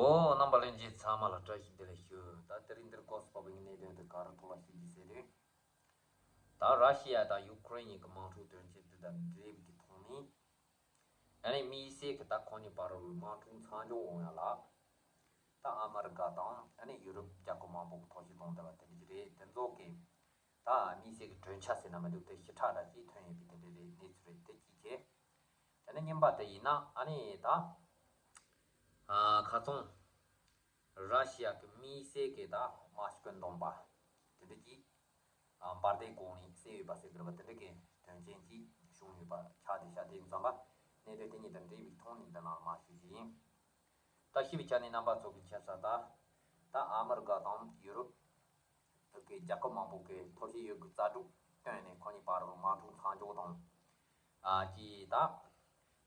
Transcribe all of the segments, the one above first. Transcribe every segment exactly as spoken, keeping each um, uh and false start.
ཨོ། རྣམ་པ་ལྷན་རྒྱས་ཚང་མ་ལ་བཀྲ་ཤིས་བདེ་ལེགས་ཞུ། ད་དེ་རིང་འདིར་སྐོར་སྤོ་བའི་གནད་དོན་དེ་ག་རེ་ཐོག་ལ་ཞུ་རྒྱུ་ཟེར་དུས། ད་ར་ཤི་ཡ་དང་ཡུ་ཀེ་རེན་གཉིས་ཀྱི་དམག་འཁྲུག་དོན་རྐྱེན་དེ་དང་འབྲེལ་བའི་གི་ཐོག་ནས། ཨ་ནི་དམིགས་བསལ་གྱི་ད་ཁོང་གཉིས་བར་དུ་དམག་འཁྲུག་མཚམས་འཇོག་འོང་ཡ་ལ། ད་ཨ་མི་རི་ཀ་དང་ཨ་ནི་ཡུ་རོབ་རྒྱལ་ཁབ་མང་པོ་གི་ཐུགས་བཞེད་གཏོང་བསྡད་པ་དེ་འདྲ་ཅིག་རེད། དེ་ཚོ་གི་ད་དམིགས་བསལ་གྱི་གྲོས་འཆར་ཟེར་ན་མི་འདུག་དེ་ཞིབ་ཕྲ་འདྲ་ཅིག་ཐོན་ཡོད་པའི་དེ་འདྲ་རེད། གནས་ཚུལ་རེད། དེ་གཅིག་བྱས། དེ་ནས་གཉིས་པ་དེ་ཡིན་ན་ཨ་ནི་ད། ཨ། ཁ་སང་། ར་ཤི་ཡ་གི་དམིགས་བསལ་གྱི་ད་དམག་སྐུལ་འདོམས་པ། དེ་འདྲ་གྱིས། ཨ། འབར་མདེལ་གོང་ནས་བསད་ཡོད་པ་ཟེར་གི་རེད་པ། དེ་འདྲ་གི་དོན་རྐྱེན་གྱིས་བྱུང་ཡོད་པ་ཆགས་བསྡད་ཤག་དེ་ཡིན་ཙང་པ། གནད་དོན་དེ་གཉིས་དང་འབྲེལ་བའི་ཐོག་ནས་འདི་ནང་མར་ཞུ་རྒྱུ་ཡིན། ད་ཞུ་བའི་ཆ་ནས་རྣམ་པ་ཚོ་གི་མཁྱེན་གསལ་ལྟར། ད་ཨ་མི་རི་ཀ་དང་ཡུ་རོབ། བོད་ཀྱི་རྒྱལ་ཁབ་མང་པོ་གིས་ཐོབ་བྱས་ཡོད་པའི་རྩ་གྲུ་བཏོན་ནས་ཁོ་གཉིས་བར་དུ་དམག་འཁྲུག་མཚམས་འཇོག་དང་། ཨ། ཀྱི་ད།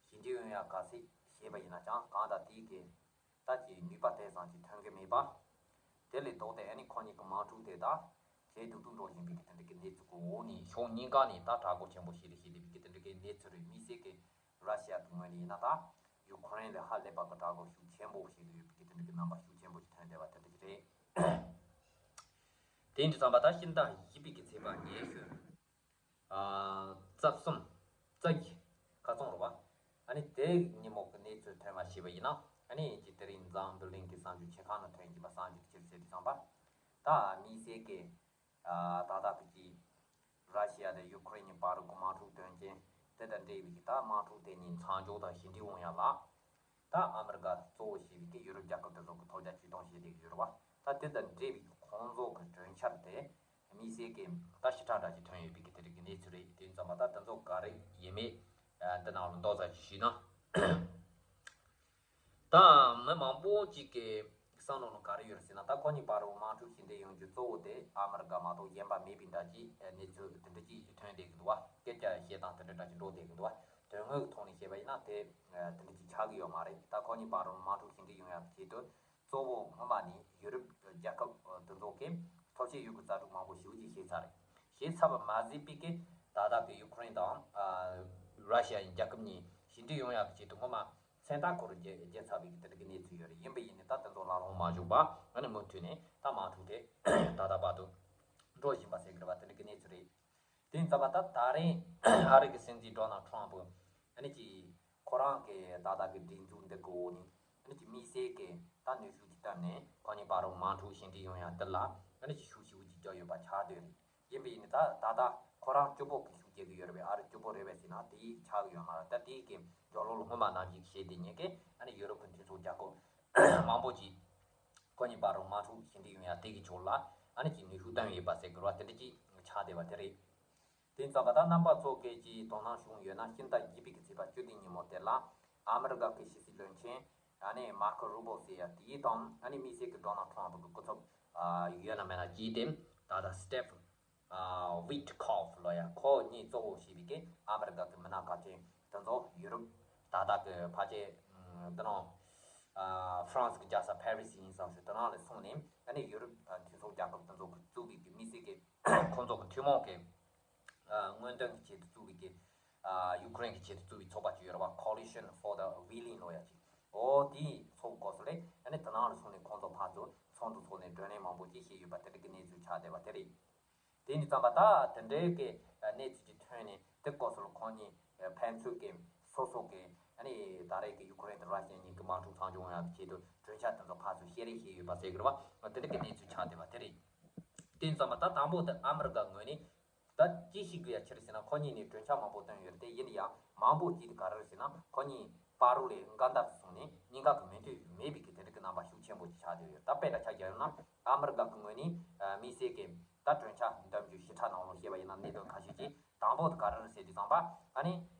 ཞི་འགྲིག་ཡོང་ཡ་ག་ཚད་བྱས་པ་ཡིན་ན་ཡང་གང་ལྟར་དེའི་གི་ད་ཀྱི་ནུས་པ་དེ་ཙམ་ཅིག་ཐོན་གི་མེད་པ། དེ་ལས་ལྡོག་སྟེ་ཨ་ནི་ཁོ་གཉིས་ཀྱི་དམག་འཁྲུག་དེ་ད་ཇེ་སྡུག་ཏུ་འགྲོ་བཞིན་པའི་གི་དེ་འདྲ་གི་གནས་ཚུལ་གྱི་འོག་ནས་ཕྱོགས་གཉིས་ཀ་ནས་ད་དྲག་རྒོལ་ཆེན་པོ་བྱས་ཏེ་བྱས་ཏེ་བའི་གི་དེ་འདྲ་གི་གནས་ཚུལ་རེད། དམིགས་བསལ་གི་ར་ཤི་ཡ་གི་ངོས་ནས་ཡིན་ན་ད་ཡུ་ཁུ་རེན་ལ་ཧ་ལས་པ་གི་དྲག་རྒོལ་ཤུགས་ཆེན་པོ་བྱེད་ཀྱི་ཡོད་པའི་གི་དེ་འདྲ་གི་རྣམ་པ་ཤུགས་ཆེན་པོ་ཞིག་ཐོན་བསྡད་པ་དེ་འདྲ་ཞིག་རེད། དེ་ཡིན་དུས་ཙམ་པ་ད་ཕྱི་ཟླ་བཞི་པའི་གི་ཚེས་པ་ཉི་ཤུ། ཨ། རྩ་གསུམ། རྩ་བཞི། ཁ་སང་རེད་པ། ཨ་ནི་དེ་ཉིན་མོ་གི་གནས་ཚུལ་ཐོན་པ་ཞུས་པ་ཡིན་ན། ཨ་ནི་ཅིག་དེ་རིང་འཛམ་བུ་གླིང་གི་གསར་འགྱུར་ཆེ་ཁག་ནང་ཐོན་གྱི་པ་གསར་འགྱུར་ཅིག་ཟེར་དུས་ཙམ་པ། ད་དམིགས་བསལ་གྱི། ཨ། ད་ལྟ་གི་ཅིག་ར་ཤི་ཡ་དང་ཡུ་ཁུ་རེན་གཉིས་བར་གྱི་དམག་འཁྲུག་དོན་རྐྱེན་དེ་དང་འབྲེལ་བའི་གི་ད་དམག་འཁྲུག་དེ་གཉིས་མཚམས་འཇོག་དང་ཞི་འགྲིག་འོང་ཡ་ལ། ད་ཨ་མི་རི་ཀ་གཙོ་བོ་བྱས་པའི་གི་ཡུ་རོབ་རྒྱལ་ཁབ་དེ་ཚོ་གི་ཐོབ་རྒྱ་ཇུས་གཏོང་བྱས་བསྡད་ཀྱི་ཡོད་རེད་པ། ད་དེ་དང་འབྲེལ་བའི་གི་ཁོང་ཚོ་གི་གྲོས་འཆར་དེ་དམིགས་བསལ་གྱི་ད་ཞིབ་ཕྲ་འདྲ་ཅིག་ཐོན་ཡོད་པའི་གི་དེ་རིགས་ཀྱི་གནས་ཚུལ་རེད། དེ་ཡིན་ཙང་མ་ད་དེ་ཚོ་ག་རེ་ཡིན་མིན་འདི་ནང་ལ་མདོ་ཙམ་ཅིག་ཞུས་ན། ད་མི་མང་པོ་ཅིག་གི་བསམ་བློ་ནང་ག་རེ་ཡོད་རེད་ཟེར་ན། ད་ཁོ་གཉིས་བར་དུ་དམག་འཁྲུག་ཞི་འགྲིག་ཡོང་རྒྱུ་གཙོ་བོ་དེ་ཨ་མི་རི་ཀ་མ་གཏོགས་གཞན་པ་མེད་པའི་འདྲ་ཅིག་གནས་ཚུལ་དེ་འདྲ་ཅིག་ཐོན་བསྡད་ཀྱི་འདུག་པ། སྐད་ཆ་བཤད་སྟངས་དེ་འདྲ་འདྲ་ཅིག་འགྲོ་བསྡད་ཀྱི་འདུག་པ། དོན་དངོས་ཀྱི་ཐོག་ནས་བཤད་པ་ཡིན་ན་དེ་དེ་འདྲ་ཅིག་ཆགས་ཀྱི་ཡོད་མ་རེད། ད་ཁོ་གཉིས་བར་དུ་དམག་འཁྲུག་ཞི་འགྲིག་ཡོང་ཡག་གི་ཆེད་དུ་གཙོ་བོ་སྔོན་མ་ནས་ཡུ་རོབ་རྒྱལ་ཁབ་དེ་ཚོ་གིས་ཐོབ་བྱས་ཡོད་པའི་རྩ་གྲུ་མང་པོ་ཞེ་པོ་ཅིག་བྱས་ཚར་རེད། བྱས་ཚར་བ་མ་ཟད་པའི་གི་ད་ལྟ་གི་ཡུ་ཁུ་རེན་དང་ར་ཤི་ཡ་གཉིས་རྒྱལ་ཁབ་གཉིས་ཞི་འགྲིག་ཡོང་ཡག་གི་ཆེད་དུ་སྔོན་མ་མཚན་རྟགས་སྐོར་བརྒྱབ་བརྒྱབ་ཚར་བའི་གི་དེ་འདྲ་གི་གནས་ཚུལ་ཡོད་རེད། ཡིན་པ་ཡིན་ནའི་ད་དེ་ཚོ་ལག་ལེན་མ་ཞུགས་པ། ཨ་ནི་མུ་མཐུད་ནས་ད་དམག་འཁྲུག་དེ་ད་ལྟ་བར་དུ་འགྲོ་བཞིན་པ་ཟེར་གི་རེད་པ། དེ་འདྲ་གི་གནས་ཚུལ་རེད། དེ་ཡིན་ཙང་མ་ད་ད་རེས་ཨ་རི་གི་སྲིད་འཛིན་ཌོ་ནལ་ཊམ་ཕུ་ཨ་ནི་ཀྱིས་ཁོ་རང་གི་ད་ལྟ་གི་སྒྲིག་འཛུགས་འདི་གི་འོག་ནས་ཨ་ནི་ཀྱི་དམིགས་བསལ་གྱི་ད་ནུས་ཤུགས་ཀྱི་སྟེང་ནས་ཁོ་གཉིས་བར་དུ་དམག་འཁྲུག་ཞི་འགྲིག་ཡོང་ཡ་འདི་ལ་ཨ་ནི་ཀྱི་ཤུགས་ཆེ་བོ་ཅིག་བརྒྱབ་ཡོད་པ་ཆགས་བསྡད་རེད། ཡིན་པ་ཡིན་ནའི་ད་ད་ལྟ་ཁོ་རང་སྐྱོ་པོ་གི་ཤུགས་རྒྱག་གི་ཡོད་རེད་པས། ཨ་རི་སྐྱོ་པོ་རེད་པས་ཟེར་ན་དེ་ཡིས་ཆགས་ཀྱི་ཡོད་མ་རེད། ད་དེའི་གི་རྒྱབ་ལོགས་ལ་སྔོན་མ་ནང་བཞིན་བྱས་ཏེ་ཉེ་གི་ཨ་ནི་ཡུ་རོབ་ཀྱི་མཐུན་ཚོགས་རྒྱལ་ཁབ་མང་པོ་ཅིག་ཁོ་གཉིས་བར་དུ་དམག་འཁྲུག་ཞི་འགྲིག་ཡོང་ཡ་དེ་གི་ཕྱོགས་ལ་ཨ་ནི་ཅིག་ནུས་ཤུགས་བཏོན་ཡོད་པ་ཟེར་དགོས་རེད་པ། དེ་འདྲ་ཅིག་ཆགས་བསྡད་པ་དེ་རེད། དེ་ཡིན་ཙང་མ་ད་རྣམ་པ་ཚོ་གིས་ཅིག་དོ་སྣང་བྱུང་ཡོད་ན་ཕྱི་ཟླ་བཞི་པའི་གི་ཚེས་པ་བཅུ་བདུན་ཉིན་མོ་དེ་ལ་ཨ་མི་རི་ཀ་གི་ཕྱི་སྲིད་བློན་ཆེན་ཨ་ནི་མར་ཁོ་རུ་བྷོ་ཟེར་ཡ་དེ་དང་ཨ་ནི་དམིགས་བསལ་གྱི་ཌོ་ནལ་ཊམ་ཕུ་གི་སྐུ་ཚབ་ཨ་ཡོད་ན་མེད་ན་ཅིག་དེ་ད་ལྟ་སི་ཊིབ་ཨ་ཝིཊ་ཁོབ་ལོ་ཡ་ཁོ་གཉིས་གཙོ་བོ་བྱས་པའི་གི་ཨ་མི་རི་ཀ་གི་མི་སྣ་གལ་ཆེན་དེ་ཚོ་ཡུ་རོབ་ད་ལྟ་གི་ཕལ་ཆེར་ཨ་དེ་ནང་ཨ་ཧྥ་རན་སི་གི་རྒྱལ་ས་ཕ་རི་སི་ཡིན་ཙང་ཟེར་དེ་ནང་ལ་སོང་ནས་ཨ་ནི་ཡུ་རོབ་ཨ་མཐུན་ཚོགས་རྒྱལ་ཁབ་དེ་ཚོ་གི་བཙུགས་པའི་གི་དམིགས་བསལ་གི་ཁོང་ཚོ་གི་ཐུན་མོང་གི་ཨ་སྔོན་ཐོན་གྱི་ཆེད་དུ་བཙུགས་པའི་གི་ཨ་ཡུ་ཀེ་རེན་གྱི་ཆེད་དུ་བཙུགས་པའི་ཚོགས་པ་ཅིག་ཡོད་རེད་པ། Coalition for the Willing ལོ་ཡ་ཅིག་འོ་དེའི་ཚོགས་སྐོར་སུ་ལས་ཨ་ནི་དེ་ནང་ལ་སོང་ནས་ཁོང་ཚོ་ཕར་ཚུར་ཚོགས་འདུ་ཚོགས་ནས་བགྲོ་གླེང་མང་པོ་ཅིག་བྱས་ཡོད་པ་དེ་འདྲ་གི་གནས་ཚུལ་ཆགས་བསྡད་པ་དེ་རེད། དེ་ནི་ཙམ་པ་ད་དེ་འདྲའི་གི་གནས་ཚུལ་ཅིག་ཐོན་ནས་དེ་སྐོར་སུ་ལ་ཁོང་གཉིས་ཕན་ཚུན་གི་སོ་སོ་གི་ཨ་ནི་ད་རེས་ཀྱི་ཡུ་ཀེ་རེན་དང་ར་ཤི་ཡ་གཉིས་ཀྱི་དམག་འཁྲུག་མཚམས་འཇོག་ཡོང་ཡག་གི་ཆེད་དུ་གྲོས་འཆར་དེ་ཚོ་ཕར་ཚུར་བཤད་རེས་བྱས་ཡོད་པ་ཟེར་གི་རེད་པ། དེ་འདྲ་གི་གནས་ཚུལ་ཆགས་བསྡད་པ་དེ་རེད། དེ་ཙམ་པ་ད་དང་པོ་དེ་ཨ་མི་རི་ཀ་ངོས་ནས་ད་ཅི་ཞིག་གི་ཡ་ཕྱིར་ཟེར་ན་ཁོ་གཉིས་ནས་གྲོས་འཆར་མང་པོ་བཏོན་ཡོད་རེད། དེ་ཡིན་ཡང་མང་པོ་ཅིག་དེ་ག་རེ་རེད་ཟེར་ན་ཁོ་གཉིས་བར་དུ་ལས་འགལ་ཟླ་སོང་ནས་གཉིས་ཀ་གི་མོས་མཐུན་མེད་པའི་གི་དེ་འདྲ་གི་རྣམ་པ་ཤུགས་ཆེན་པོ་ཅིག་ཆགས་བསྡད་ཡོད། ད་དཔེ་འདྲ་ཆ་བཞག་ཡོད་ན་ཨ་མི་རི་ཀ་གི་ངོས་ནས་དམིགས་བསལ་གི་ད་གྲོས་འཆར་འདོན་རྒྱུ་ཞིབ་ཕྲ་ནང་ལོགས་བཤད་པ་ཡིན་ན་གནད་དོན་ཁ་ཤས་ཅིག་དང་པོ་དེ་ག་རེ་རེད་ཟེར་དུས་ཙམ་པ་ཨ་ནི་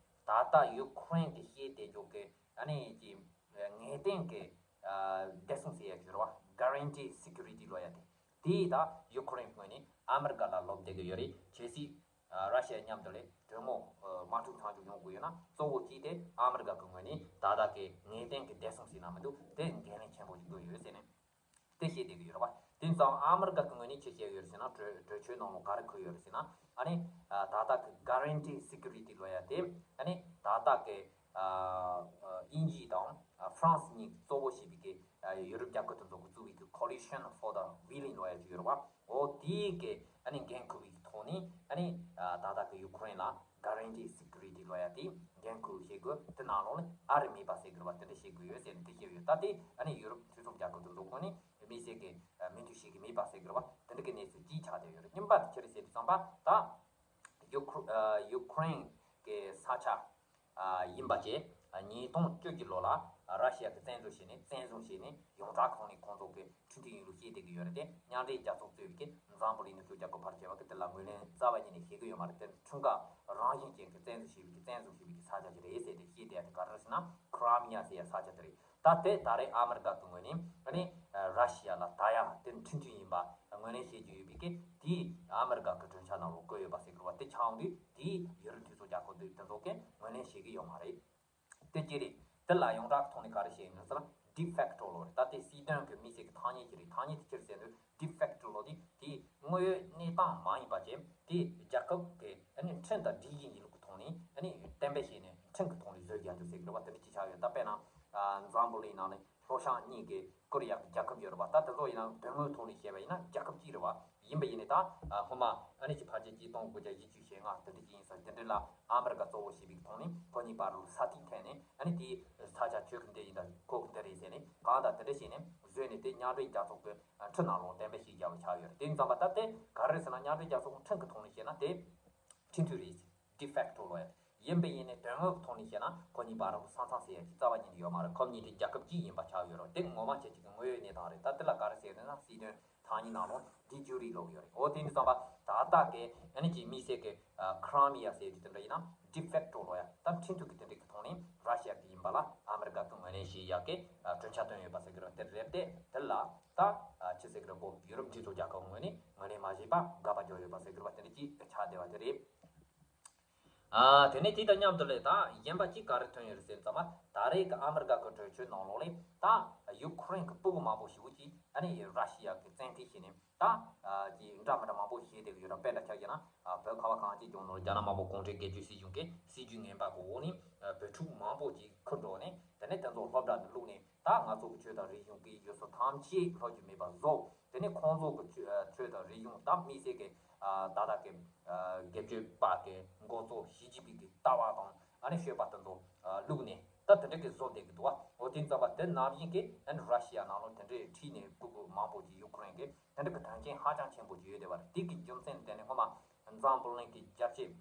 ད་ལྟ་ཡུ་ཁུ་རེན་གི་བཤད་བསྡད་རྒྱུ་གི་ཨ་ནི་ཀྱི་ངེས་གཏན་གྱི་བདེ་སྲུང་ཟེར་ཡ་ཞིག་རེད་པ། Guaranteed Security ལོ་ཡ་དེ། དེ་ད་ཡུ་ཁུ་རེན་ངོས་ནས་ཨ་མི་རི་ཀ་ལ་ལོབས་བསྡད་ཀྱི་ཡོད་རེད། གལ་སྲིད་ར་ཤི་ཡ་མཉམ་དུ་ལས་གྲོས་མོལ་དམག་འཁྲུག་མཚམས་འཇོག་ཡོང་དགོས་ཡོད་ན་གཙོ་བོ་གཅིག་དེ་ཨ་མི་རི་ཀ་གི་ངོས་ནས་ད་ལྟ་གི་ངེས་གཏན་གྱི་བདེ་སྲུང་ཟེར་ན་མི་འདུག་དེ་འགན་ལེན་ཆེན་པོ་ཞིག་དགོས་ཡོད་ཟེར་ནས་དེ་བཤད་བསྡད་ཀྱི་ཡོད་རེད་པ། དེ་ཙང་ཨ་མི་རི་ཀ་གི་ངོས་ནས་ཅི་བཤད་ཡོད་ཟེར་ན་གྲོས་གྲོས་ཆོད་ནང་ལ་ག་རེ་འཁོད་ཡོད་རེད་ཟེར་ན་ཨ་ནི་ད་ལྟ་གི་Guaranteed Security ལོ་ཡ་དེ་ཨ་ནི་ད་ལྟ་གི་དབྱིན་ཇི་དང་ཧྥ་རན་སི་གཉིས་གཙོ་བོ་བྱས་པའི་གི་ ཡུ་རོབ་རྒྱལ་ཁབ་དེ་ཚོ་གིས་བཙུགས་པའི་གི་Coalition for the Willing ལབ་ཡ་ཅིག་ཡོད་རེད་བ། འོ་དེའི་གི་ཨ་ནི་འགན་འཁུར་བའི་གི་ཐོག་ནས་ཨ་ནི་ད་ལྟ་གི་ཡུ་ཁུ་རེན་ལ་Guarantee Security ལབ་ཡ་དེ་འགན་འཁུར་བྱེད་དགོས། དེ་ནང་ལོགས་ནས་ཨ་རི་མེད་པ་བཟོ་དགོས་རེད་བ། དེ་འདྲ་བྱེད་དགོས་ཡོད་ཟེར་ནས་དེ་བཤད་ཡོད། ད་དེ་ཨ་ནི་ཡུ་རོབ་མཐུན་ཚོགས་རྒྱལ་ཁབ་དེ་ཚོ་ཁོ་ནས་དམིགས་བསལ་གི་མོས་མཐུན་བྱེད་ཀྱི་མེད་པ་བཟོ་དགོས་རེད་བ། དེ་འདྲ་གི་གནས་ཚུལ་ཅིག་ཆགས་བསྡད་ཡོད་རེད། གཉིས་པ་དེ་ཅི་རེད་ཟེར་དུས་ཙམ་པ་ད་ཡུ་ཁུ་ཡུ་ཁུ་རེན་གི་ས་ཆ་ཡིན་པ་བཅས། ཉིས་སྟོང་བཅུ་བཞི་ལོ་ལ་ར་ཤི་ཡ་གིས་བཙན་འཛུལ་བྱས་ནས་བཙན་བཟུང་བྱས་ནས་ཡོངས་གྲགས་ཁོངས་ནས་ཁོང་ཚོ་གི་ཁྲིམས་མཐུན་ཡིན་ལུགས་བཤད་བསྡད་ཀྱི་ཡོད་རེད་དེ། མཉམ་འབྲེལ་རྒྱལ་ཚོགས་གཙོས་པའི་གི་འཛམ་བུ་གླིང་ནུབ་ཕྱོགས་རྒྱལ་ཁབ་ཕལ་ཆེ་བ་གིས་དེ་ལ་ངོས་ལེན་རྩ་བ་ཉིད་ནས་བྱེད་ཀྱི་ཡོད་མ་རེད། དེ་ཁྲིམས་འགལ་རང་བཞིན་ཅན་གྱི་བཙན་འཛུལ་བྱས་པའི་གི་བཙན་བཟུང་བྱས་པའི་གི་ས་ཆ་ཅིག་རེད་ཟེར་ཏེ་བཤད་བསྡད་ཡ་དེ་ག་རེ་རེད་ཟེར་ན། ཁི་རི་མི་ཡ་ཟེར་ཡ་ས་ཆ་དེ་རེད། ད་དེ་ད་རེས་ཨ་མི་རི་ཀ་གི་ངོས་ནས་ཨ་ནི་ར་ཤི་ཡ་ལ་ད་ཡ་དེ་ཁྲིམས་མཐུན་ཡིན་པ་ངོས་ལེན་བྱེད་ཀྱི་ཡོད་པའི་གི་དེ་ཨ་མི་རི་ཀ་གི་གྲོས་འཆར་ནང་ལོགས་བཀོད་ཡོད་པ་ཟེར་གི་རེད་བ། དེ་ཆགས་འོང་དུས་དེ་ཡུ་རོབ་མཐུན་ཚོགས་རྒྱལ་ཁབ་དེ་དེ་ཚོ་གིས་ངོས་ལེན་བྱེད་ཀྱི་ཡོད་མ་རེད། དེ་གཅིག་རེད། དེ་ལ་ཡོངས་གྲགས་ཐོག་ནས་ག་རེ་བཤད་ཡིན་ཟེར་ན་de facto law རེད། ད་དེ་སྲིད་དོན་གྱི་དམིགས་བསལ་གྱི་ཐ་སྙད་ཅིག་རེད། ཐ་སྙད་དེ་ཅི་རེད་ཟེར་ན་de facto law དེ་དེ་དངོས་ཡོད་གནས་སྟངས་མ་ཡིན་པ་བྱས། དེ་རྒྱལ་ཁབ་ཀྱི་ཨ་ནི་ཁྲིམས་དང་སྒྲིག་གཞི་ཡིན་ལུགས་ཀྱི་ཐོག་ནས་ཨ་ནི་གཏན་འབེབས་བྱས་ནས་ཁྲིམས་ཀྱི་ཐོག་ནས་བཟོས་རྒྱག་རྒྱུ་ཟེར་གི་རེད་བ། དེ་འདྲ་ཅིག་ཆགས་ཡོད། ད་དཔེར་ན་འཛམ་བུ་གླིང་ནང་ནས་ལྷོ་བྱང་གཉིས་ཀྱི་ཀོ་རི་ཡ་གི་རྒྱལ་ཁབ་ཡོད་རེད་བ། ད་དེ་ཚོ་ཡིན་ན་དོན་དངོས་ཐོག་ནས་བཤད་པ་ཡིན་ན་རྒྱལ་ཁབ་གཅིག་རེད་བ། ཡིན་པ་ཡིན་ནའི་ད་སྔོན་མ་ཨ་ནི་ཅིག་ཕལ་ཆེར་ཆིག་སྟོང་དགུ་བརྒྱ་བཞི་བཅུ་ཞེ་ལྔ་དེ་འདྲ་ཅིག་ཡིན་ས། དེ་འདྲ་ལ་ཨ་མི་རི་ཀ་གཙོ་བོ་བྱས་པའི་ཐོག་ནས་ཁོ་གཉིས་བར་ལ་ས་ཐིག་འཐེན་ནས་ཨ་ནི་དེའི་ས་ཆ་ཁྱོད་ཀྱི་འདི་ཡིན་ད་ཁོ་གི་འདི་རེད་ཟེར་ནས་གང་ལྟར་དེ་འདྲ་བྱས་ནས་བཟོས་ནས་དེ་མཉམ་འབྲེལ་རྒྱལ་ཚོགས་ཀྱི་ཁྲིམས་ནང་ལོགས་གཏན་འབེབས་བྱས་རྒྱག་པ་ཆགས་ཡོད་རེད། དེ་ཡིན་ཙམ་པ་ད་དེ་ག་རེ་རེད་ཟེར་ན་མཉམ་འབྲེལ་རྒྱལ་ཚོགས་ཀྱི་ཁྲིམས་ཀྱི་ཐོག་ནས་བཤད་ན་དེ་ཁྲིམས་མཐུན་རེད། de facto law ཡིན་པ་ཡིན་ནའི་དོན་དངོས་ཀྱི་ཐོག་ནས་བཤད་ན་ཁོ་གཉིས་བར་ལ་ས་མཚམས་ཟེར་ཡ་ཅིག་རྩ་བ་ཉིད་ནས་ཡོད་མ་རེད། ཁོ་གཉིས་དེ་རྒྱལ་ཁབ་གཅིག་ཡིན་པ་ཆགས་ཡོད་རེད། དེ་ངོ་མ་བྱས་ཅིག་གི་དངོས་ཡོད་གནས་སྟངས་རེད། ད་དེ་ལ་ག་རེ་ཟེར་ན་སྲིད་དོན་ཐ་སྙད་ནང་ལོགས་de jure ལབ་ཡོད་རེད། འོ་དེ་ནི་ཙམ་པ་ད་ལྟ་གི་ཨ་ནི་ཅིག་དམིགས་བསལ་གི་ཁི་རི་མི་ཡ་ཟེར་དུས་དེ་འདྲ་ཡིན་ན་de facto ལབ་ཡ། ད་ཁྲིམས་མཐུན་གི་དེ་འདྲ་གི་ཐོག་ནས་ར་ཤི་ཡ་གི་ཡིན་པ་ལ་ཨ་མི་རི་ཀ་གི་ངོས་ལེན་བྱེད་ཡ་གི་གྲོས་འཆར་བཏོན་ཡོད་པ་ཟེར་གི་རེད། དེ་རེད་དེ་དེ་ལ་ད་ཅི་ཟེར་གི་རེད་གོ་ཡུ་རོབ་མཐུན་ཚོགས་རྒྱལ་ཁབ་ངོས་ནས་ངོས་ལེན་མ་བྱས་པ་དགག་པ་རྒྱག་ཡོད་པ་ཟེར་གི་རེད་བ། དེ་འདྲ་ཅིག་ཆགས་བསྡད་པ་དེ་རེད། ཨ། དེ་ནས་དེ་དང་མཉམ་དུ་ལས་ད་གཞན་པ་གཅིག་ག་རེ་ཐོན་ཡོད་རེད་ཟེར་ཙམ་པ་ད་རེས་ཀྱི་ཨ་མི་རི་ཀ་གི་གྲོས་ཆོད་ནང་ལོགས་ལས་ད་ཡུ་ཁུ་རེན་གྱི་སྤུ་གུ་མང་པོ་ཞིག་གིས་ཨ་ནི་ར་ཤི་ཡ་གི་བཙན་ཁྲིད་བྱས་ནས་ད་ཀྱི་འདྲ་མི་འདྲ་མང་པོ་བྱས་བསྡད་ཀྱི་ཡོད་ར། དཔེར་ན་ཆ་བཞག་ན་བོད་ཁ་བ་གངས་ཅན་ལྗོངས་ནང་རྒྱ་ནག་དམར་པོ་གུང་ཁྲན་སྒེར་གཅོད་སྲིད་གཞུང་གི་སྲིད་ཇུས་ངན་པ་གི་འོག་ནས་བོད་ཕྲུག་མང་པོ་ཅིག་ཁུར་འགྲོ་ནས་དེ་ནས་དེ་ཚོ་སློབ་གྲྭ་ནས་བླུགས་ནས། ད་ང་ཚོ་གི་ཆོས་དང་རིག་གཞུང་གི་ཡུལ་སྲོལ་ཐམས་ཅད་ལྷོད་རྒྱུ་མེད་པ་བཟོ། དེ་ནས་ཁོང་ཚོ་གི་ཆོས་ཆོས་དང་རིག་གཞུང་ད་དམིགས་བསལ་གི་ད་ལྟ་གི་སྒེར་གཅོད་པ་གི་འགོ་གཙོ་ཞི་ཅིན་ཕིང་གི་ལྟ་བ་དང་ཨ་ནི་སྤྱོད་པ་དེ་ཚོ་བླུགས་ནས་ད་དེ་འདྲ་གི་བཟོ་བསྡད་གི་འདུག་བ། འོ་དེ་ཙམ་པ་དེ་ནང་བཞིན་གི་ཨ་ནི་ར་ཤི་ཡ་ནང་ལོགས་དེ་འདྲའི་ཁྲིད་ནས་སྤུ་གུ་མང་པོ་ཅིག་ཡུ་ཁུ་རེན་གི་དེ་འདྲ་གི་དོན་རྐྱེན་ཧ་ཅང་ཆེན་པོ་ཅིག་ཡོད་བསྡད་པ་རེད། དེ་གི་རྒྱུ་མཚན་དེ་ནི་སྔོན་མ་འཛམ་བུ་གླིང་གི་རྒྱལ་སྤྱི་གི་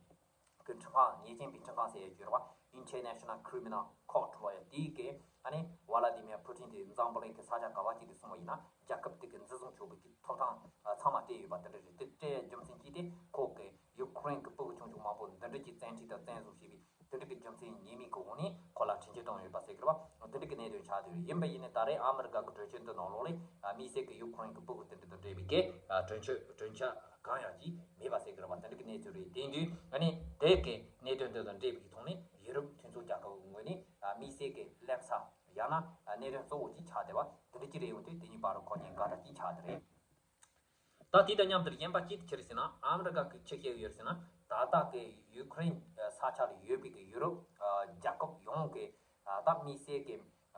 ཁྲིམས་ཁང་། ཉེས་ཅན་པའི་ཁྲིམས་ཁང་ཟེར་ཡ་ཡོད་རེད་བ། International Criminal Court ལབ་ཡ་དེའི་གི་ཨ་ནི་ཝ་ལ་དི་མིར་ཕུ་ཏིན་དེ་འཛམ་བུ་གླིང་གི་ས་ཆ་ག་བ་ཅིག་ཏུ་སོང་བ་ཡིན་ན་རྒྱལ་ཁབ་དེ་གི་འཛིན་བཟུང་ཆོག་པའི་གི་ཐོབ་ཐང་ཚང་མ་སྤྲད་ཡོད་པ་དེ་འདྲ་རེད། དེ་སྤྲད་ཡ་རྒྱུ་མཚན་གཅིག་དེ་ཁོ་གི་ཡུ་ཁུ་རེན་གི་སྤུ་གུ་ཆུང་ཆུང་མང་པོ་འདི་འདྲ་གི་བཙན་ཁྲིད་དང་བཙན་བཟུང་བྱས་པའི་དེ་འདྲ་གི་རྒྱུ་མཚན་ཉེས་དམིགས་གི་འོག་ནས་ཁོ་ལ་ཁྲིམས་ཆད་བཏང་ཡོད་པ་ཟེར་གི་རེད་བ། དེ་འདྲ་གི་གནད་དོན་ཆགས་བསྡད་ཡོད། ཡིན་པ་ཡིན་ནའི་ད་རེས་ཨ་མི་རི་ཀ་གི་གྲོས་ཆོད་འདི་ནང་ལོགས་ལས་དམིགས་བསལ་གི་ཡུ་ཁུ་རེན་གི་སྤུ་གུ་དེ་འདྲ་དང་འབྲེལ་བའི་གི་གྲོས་ཆོད་གྲོས་འཆར་གང་ཡང་ཅིག་མེད་པ་ཟེར་གི་རེད་བ། དེ་འདྲ་གི་གནས་ཚུལ་རེད། དེ་དུས་ཨ་ནི་དེ་གི་གནད་དོན་དེ་དང་འབྲེལ་བའི་གི་ཐོག་ནས་ཡུ་རོབ་མཐུན་ཚོགས་རྒྱལ་ཁབ་ཀྱི་ངོས་ནས་དམིགས་བསལ་གི་གླེང་ས་ཡང་ན་གནད་དོན་གཙོ་བོ་ཅིག་ཆགས་བསྡད་པ་དེ་འདྲ་ཅིག་རེད་ཡོང་དུས་དེ་གཉིས་བར་དུ་ཁོ་གཉིས་དགའ་དྲག་ཅིག་ཆགས་བསྡད་རེད། ད་དེ་དང་མཉམ་དུ་གཞན་པ་གཅིག་ཅི་རེད་ཟེར་ན་ཨ་མི་རི་ཀ་གིས་ཅི་བཤད་ཡོད་ཟེར་ན་ད་ལྟ་གི་ཡུ་ཁུ་རེན་ས་ཆ་ལ་ཡོད་པའི་གི་ཡུ་རོབ་རྒྱལ་ཁབ་ཡོངས་ཀྱི་ད་དམིགས་བསལ་གི་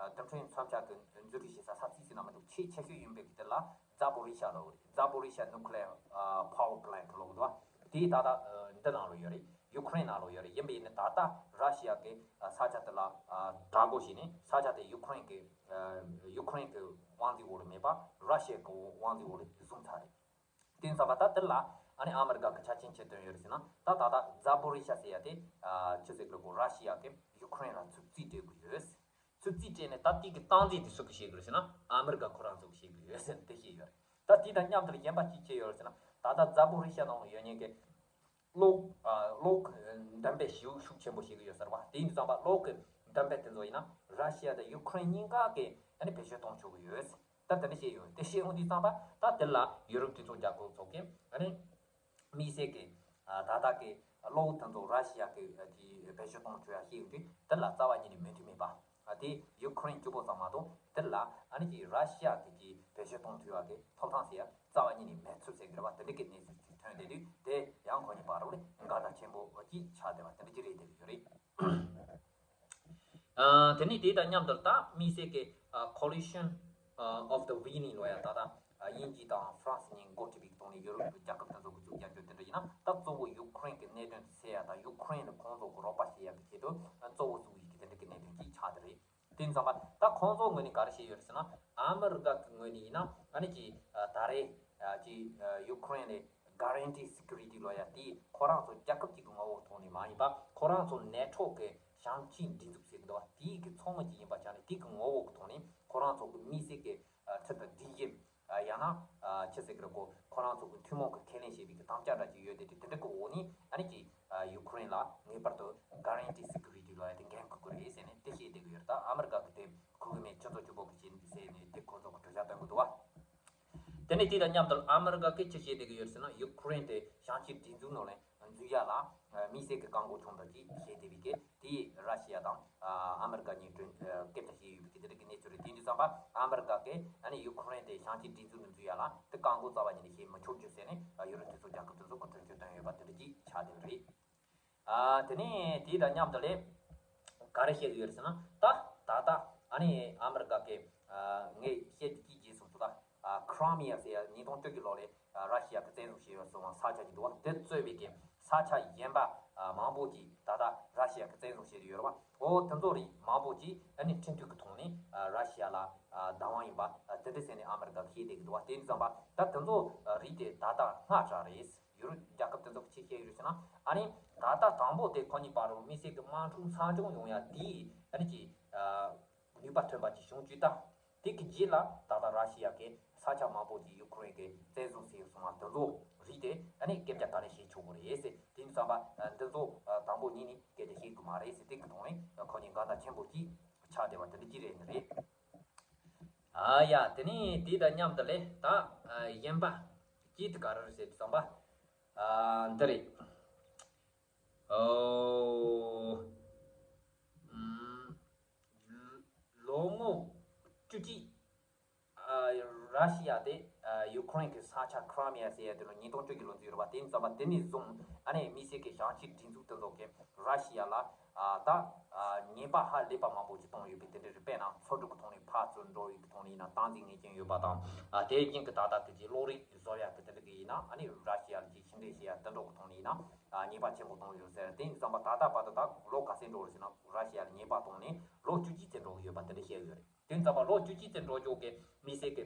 རྡུལ་ཕྲན་མཚོན་ཆ་གི་འཛུལ་རེས་བྱེད་ས་ས་ཚིགས་ཟེར་ན་མི་འདུག་ཆེས་ཆེ་ཤོས་ཡིན་པའི་གི་དེ་ལ་Zaporizhzhia ལབ་རེད། Zaporizhzhia Nuclear Power Plant ལབ་གི་འདུག་དེ་ད་ལྟ་འདི་ནང་ལ་ཡོད་རེད། ཡུ་ཁུ་རེན་ནང་ལ་ཡོད་རེད། ཡིན་པ་ཡིན་ན་ད་ལྟ་ར་ཤི་ཡ་གི་ས་ཆ་དེ་ལ་བདག་པོ་བྱས་ནས་ས་ཆ་དེ་ཡུ་ཁུ་རེན་གི་ཡུ་ཁུ་རེན་གི་དབང་འཛིན་འོག་ལ་མེད་པ་ར་ཤི་ཡ་གི་དབང་འཛིན་འོག་ལ་བཟུང་ཚར་རེད། དེ་ཙམ་པ་ད་དེ་ལ་ཨ་ནི་ཨ་མི་རི་ཀ་གི་ཆ་རྐྱེན་ཆེ་བཏོན་ཡོད་རེད་ཟེར་ན་ད་ད་ལྟ་Zaporizhzhia ཟེར་ཡ་དེ་ཆི་ཟེར་གི་རེད་གོ་ར་ཤི་ཡ་གི་ཡུ་ཁུ་རེན་ལ་ཚུར་རྩིས་སྤྲད་དགོས་ཡོད། ཚུར་རྩིས་སྤྲད་ནས་ད་དེ་གི་སྟངས་འཛིན་དེ་སུ་གིས་བྱེད་དགོས་རེད་ཟེར་ན་ཨ་མི་རི་ཀ་ཁོ་རང་ཚོ་གིས་བྱེད་དགོས་ཡོད་ཟེར་ནས་དེ་བཤད་ཡོད་རེད། ད་དེ་དང་མཉམ་དུ་གཞན་པ་གཅིག་བྱས་ཡོད་རེད་ཟེར་ན་ད་ལྟ་Zaporizhzhia ནང་ལ་ཡོད་མཁན་གི་གློག་གློག་གི་འདམ་སྦས་ཞེ་པོ་ཤུགས་ཆེན་པོ་བྱེད་ཀྱི་ཡོད་ཟེར་བ། དེ་ཡིན་དུས་ཙམ་པ་གློག་གི་འདམ་སྦས་དེ་ཚོ་ཡིན་ན་ར་ཤི་ཡ་དང་ཡུ་ཁུ་རེན་གཉིས་ཀ་གིས་ཨ་ནི་བེད་སྤྱོད་གཏོང་ཆོག་གི་ཡོད། ད་དེ་འདྲ་བཤད་ཡོད། དེ་བཤད་འོང་དུས་ཙམ་པ་ད་དེ་ལ་ཡུ་རོབ་མཐུན་ཚོགས་རྒྱལ་ཁབ་ཚོ་གིས་ཨ་ནི་དམིགས་བསལ་གྱི་ད་ལྟ་གི་གློག་དེ་ཚོ་ར་ཤི་ཡ་གིས་དེ་བེད་སྤྱོད་གཏོང་ཆོག་ཡ་བཤད་ཡོང་དུས་དེ་ལ་རྩ་བ་ཉིད་ནས་མོས་མཐུན་མེད་པ། དེ་ཡུ་ཁུ་རེན་གཅིག་པོ་ཙམ་མ་གཏོགས་དེ་ལ་ཨ་ནི་ཀྱི་ར་ཤི་ཡ་གི་ཀྱི་བེད་སྤྱོད་གཏོང་ཐུབ་ཡ་གི་ཐོབ་ཐང་ཟེར་ཡ་རྩ་བ་ཉིད་ནས་མེད་ཚུལ་ཟེར་གི་རེད་བ། དེ་འདྲ་གི་གནས་ཚུལ་ཅིག་ཐོན་བསྡད་དུས་དེ་ཡང་ཁོ་གཉིས་བར་ལ་དགའ་ཟླ་ཆེན་པོ་ཅིག་ཆགས་བསྡད་པ་དེ་འདྲ་ཅིག་རེད་བསྡད་ཀྱི་ཡོད་རེད། ཨ། དེ་ནས་དེ་དང་མཉམ་དུ་ད་དམིགས་བསལ་གྱི་ཨ་Coalition of the Wheeling ལོ་ཡ་ད་ལྟ་དབྱིན་ཇི་དང་ཧྥ་རན་སི་གཉིས་འགོ་ཁྲིད་པའི་ཐོག་ནས་ཡུ་རོབ་ཀྱི་རྒྱལ་ཁབ་དེ་ཚོ་གི་ཚུགས་རྒྱག་རྒྱུ་དེ་འདྲ་ཡིན་ན། ད་གཙོ་བོ་ཡུ་ཀེ་རེན་གྱི་གནད་དོན་དེ་སེལ་ཡ་དང་ཡུ་ཀེ་རེན་ལ་ཁོང་ཚོ་གི་རོགས་པ་བྱེད་ཡ་གི་ཆེད་དུ་གཙོ་བོ་བཟུང་ཡི་གི་དེ་འདྲ་གི་གནད་དོན་ཅིག་ཆགས་བསྡད་རེད། དེ་ཙམ་པ་ད་ཁོང་ཚོ་ངོས་ནས་ག་རེ་བྱས་ཡོད་རེད་ཟེར་ན། ཨ་མི་རི་ཀ་གི་ངོས་ནས་ཡིན་ན་ཨ་ནི་ཅིག་ད་རེས་ཅིག་ཡུ་ཀེ་རེན་ལ་guarantee security ལོ་ཡ་དེ་ཁོ་རང་ཚོ་རྒྱལ་ཁབ་ཅིག་གི་ངོ་བོ་ཐོག་ནས་མ་ཡིན་པ། ཁོ་རང་ཚོ་ནེ་ཊོ་གི་ཞབས་ཕྱི་སྒྲིག་འཛུགས་ཟེར་གི་འདུག་བ། དེའི་གི་ཚོགས་མི་ཅིག་ཡིན་པ་ཆ་ནས་དེ་གི་ངོ་བོ་གི་ཐོག་ནས་ཁོ་རང་ཚོ་གི་དམིགས་བསལ་གི་ཁྲིམས་དང་སྒྲིག་གཞི། ཡང་ན་ཅི་ཟེར་གི་རེད་གོ། ཁོ་རང་ཚོ་གི་ཐུན་མོང་གི་ཁས་ལེན་བྱས་པའི་གི་དམ་བཅའ་འདྲ་ཅིག་ཡོད་དེ། དེ་དེ་འདྲ་གི་འོག་ནས་ཨ་ནི་ཅིག་ཡུ་ཀེ་རེན་ལ་ངེས་པར་དུ་guarantee security ལོ་ཡ་དེ་འགན་འཁུར་གི་རེད་ཟེར་ནས་དེ་བཤད་བསྡད་གི་ཡོད་རེད། ད་ཨ་མི་རི་ཀ་གི་དེ་ཁུར་གི་མེད། ཁྱོད་ཚོ་སྐྱོ་པོ་གི་བྱས་ཟེར་ནས་དེ་ཁོ་ཚོ་གི་གྲོས་འཆར་བཏོན་གི་འདུག་བ། དེ་ནས་དེ་དང་མཉམ་དུ་ཨ་མི་རི་ཀ་གིས་ཅི་བཤད་བསྡད་གི་ཡོད་ཟེར་ན། ཡུ་ཀེ་རེན་དེ་ཞབས་ཕྱི་སྒྲིག་འཛུགས་ནང་ལ་འཛུལ་ཡ་ལ་དམིགས་བསལ་གྱི་བཀག་འགོག་ཆོག་འདུག་ཅེས་བཤད་བསྡད་པའི་གི་དེ་ར་ཤི་ཡ་དང་ཨ་མི་རི་ཀ་གཉིས་གྲོས་སྐད་ཆ་བཤད་ཡོད་པའི་གི་དེ་འདྲ་གི་གནས་ཚུལ་རེད། དེ་དུས་ཙམ་པ་ཨ་མི་རི་ཀ་གིས་ཨ་ནི་ཡུ་ཀེ་རེན་དེ་ཞབས་ཕྱི་སྒྲིག་འཛུགས་ནང་འཛུལ་ཡ་ལ་དེ་བཀག་འགོག་རྩ་བ་ཉིད་ནས་བྱེད་མི་ཆོག་རྒྱུ་ཟེར་ནས་ཡུ་རོབ་གྲོས་ཚོགས་རྒྱལ་ཁབ་དེ་ཚོ་གི་གྲོས་ཆོད་བཏོན་ཡོད་པ་དེ་འདྲ་ཅིག་ཆགས་བསྡད་པ་རེད། ཨ་དེ་ནས་དེ་དང་མཉམ་དུ་ལས་ག་རེ་བཤད་ཀྱི་ཡོད་རེད་ཟེར་ན། ད་ད་ལྟ་ཨ་ནི་ཨ་མི་རི་ཀ་གི་ངས་བཤད་དེ་གཅིག་རྗེས་སུ་ད་ཁྲི་མི་ཡ་ཟེར་ཡ་ཉིས་སྟོང་བཅུ་གི་ལོ་ལས་ར་ཤི་ཡ་གི་བཙན་བཟུང་བྱས་ཡོད་སོང་བ་ས་ཆ་ཅིག་འདུག་བ། དེ་གཙོས་པའི་གི་ས་ཆ་གཞན་པ་མང་པོ་ཅིག་ད་ལྟ་ར་ཤི་ཡ་གི་བཙན་བཟུང་བྱས་ཡོད་རེད་བ། འོ་དེ་ཚོ་རིགས་མང་པོ་ཅིག་ཨ་ནི་ཁྲིམས་མཐུན་གི་ཐོག་ནས་ར་ཤི་ཡ་ལ་བདག་དབང་ཡིན་པ་དེ་འདྲ་ཟེར་ནས་ཨ་མི་རི་ཀ་གིས་བཤད་བསྡད་ཀྱི་འདུག་བ། དེ་ཙམ་པ་ད་དེ་ཚོ་རིགས་དེ་ད་ལྟ་སྔ་དྲགས་རེད། ཡུ་རོབ་རྒྱལ་ཁབ་དེ་ཚོ་གི་ཆེད་བཤད་ཡོད་ཟེར་ན། ཨ་ནི་ད་ལྟ་དང་པོ་དེ་ཁོ་གཉིས་བར་དུ་དམིགས་བསལ་གྱི་དམག་འཁྲུག་མཚམས་འཇོག་ཡོང་ཡ་དེའི་ཨ་ནི་ཅིག་ནུས་པ་ཐོན་པ་ཅིག་བྱུང་བཅུག་ད། དེ་གི་རྗེས་ལ་ད་ལྟ་ར་ཤི་ཡ་གི་ས་ཆ་མང་པོ་ཅིག་ཡུ་ཀེ་རེན་གི་བཙན་བཟུང་བྱས་ཡོད་སོང་བ་དེ་ཚོ་རིགས་དེ་ཨ་ནི་སྐད་ཆ་ག་རེ་བཤད་ཆོག་གི་རེད་ཟེར། དེ་ཙམ་པ་འདི་ཚོ་དང་པོ་ཉིད་ནས་སྐད་ཆ་བཤད་དགོས་མ་རེད་ཟེར། དེ་གི་ཐོག་ནས་ཁོ་གཉིས་འགལ་ཟླ་ཆེན་པོ་ཅིག་ཆགས་བསྡད་པ་དེ་འདྲ་ཅིག་རེད་ནི་རེད། ཨ་ཡ། དེ་ནས་དེ་དང་མཉམ་དུ་ལས་ད་གཞན་པ་ཅིག་དེ་ག་རེ་རེད་ཟེར་དུས་ཙམ་པ། ཨ་འདི་རེད། ཨོ། ཨམ། ལོ་ངོ་བཅུ་གཅིག་ཨ་ར་ཤི་ཡ་དེ་ཨ་ཡུ་ཀེ་རེན་གྱི་ས་ཆ་ཁྲི་མི་ཡ་ཟེར་ཡ་དེ་ལོ་ཉིས་སྟོང་བཅུ་གི་ལོ་འཛུལ་རེད་བ། དེ་ཙམ་པ་དེ་ནས་བཟུང་ཨ་ནི་དམིགས་བསལ་གྱི་ཞབས་ཕྱི་སྒྲིག་འཛུགས་དེ་ཚོ་གིས་ར་ཤི་ཡ་ལ་ཨ་ད་ཨ་ཉེས་པ་ཧ་ལས་པ་མང་པོ་ཞིག་བཏང་ཡོད་པའི་དེ་འདྲ་རེད། དཔེར་ན་འཚོ་འགྲོ་གི་ཐོག་ནས་ཕར་ཚུར་འགྲོ་བའི་གི་ཐོག་ནས་ཡིན་ན་སྟངས་འཛིན་ངེས་ཅན་ཡོད་པ་དང་། ཨ་དེ་བཞིན་གྱི་ད་ལྟ་དེ་གྱི་གློག་རིག་བཟོ་ཡ་གི་དེ་འདྲ་གི་ཡིན་ན་ཨ་ནི་ར་ཤི་ཡ་ལ་ཅིག་ཕྱི་འབྲེལ་བྱེད་ཡ་དེ་འགྲོ་གི་ཐོག་ནས་ཡིན་ན་ཨ་ཉེས་པ་ཆེན་པོ་བཏང་ཡོད་ཟེར། དེ་ཙམ་པ་ད་ལྟ་བར་དུ་ད་ལོ་ག་ཚོད་འགྲོ་རེད་ཟེར་ན། ར་ཤི་ཡ་ལ་ཉེས་པ་བཏང་ནས་ལོ་བཅུ་གཅིག་ཙམ་འགྲོ་གི་ཡོད་པ་དེ་འདྲ་བཤད་ཡོད་རེད། དེ་ཙམ་པ་ལོ་བཅུ་གཅིག་ཙམ་འགྲོ་ཆོག་གི་དམིགས་བསལ་གྱི་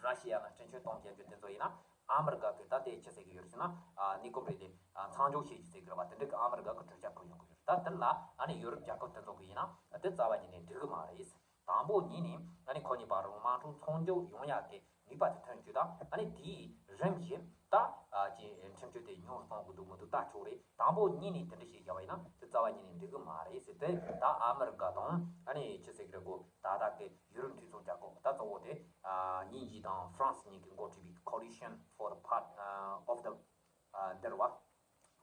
ར་ཤི་ཡ་ལ་སྐྱོན་བརྗོད་གཏོང་བྱེད་རྒྱུ་དེ་ཚོ་ཡིན་ན། ཨ་མི་རི་ཀ་གི་ད་ལྟའི་ཆི་ཟེར་གི་ཡོད་ཟེར་ན། ཨ་གནས་སྐབས་རེ་དེ་ཨ་མཚམས་འཇོག་བྱེད་རྒྱུ་ཟེར་གི་རེད་བ། དེ་འདྲ་གི་ཨ་མི་རི་ཀ་གི་གྲོས་འཆར་ཕུལ་ཡོང་གི་ཡོད་རེད། ད་དེ་ལ་ཨ་ནི་ཡུ་རོབ་རྒྱལ་ཁབ་དེ་ཚོ་གི་ཡིན་ན་དེ་རྩ་བ་ཉིད་ནས་འགྲིག་གི་མ་རེད། དང་པོ་ཉིད་ནས་ཨ་ནི་ཁོ་གཉིས་བར་དུ་དམག་འཁྲུག་མཚམས་འཇོག་ཡོང་ཡག་གི་ནུས་པ་དེ་ཐོན་རྒྱུ་དང་། ཨ་ནི་དེའི་རིམ་བཞིན་ད་ཨ་ཅིག་ཁྲིམས་གཅོད་དེ་ཉུང་རུ་གཏོང་དགོས་འདུག་མི་འདུག་ལྟ་ཆོག་རེད། དང་པོ་ཉིད་ནས་དེ་འདྲ་ཞིག་བྱས་པ་ཡིན་ན་དེ་རྩ་བ་ཉིད་ནས་འགྲིག་གི་མ་རེད་ཟེར་ཏེ། ད་ཨ་མི་རི་ཀ་དང་ཨ་ནི་ཆི་ཟེར་གི་རེད་གོ། ད་ལྟ་གི་ཡུ་རོབ་མཐུན་ཚོགས་རྒྱལ་ཁབ་ད་གཙོ་བོ་དེ་ཨ་དབྱིན་ཇི་དང་ཧྥ་རན་སི་གཉིས་ཀྱིས་འགོ་ཁྲིད་པའི་Coalition for the Path of the ཨ་འདིར་བ།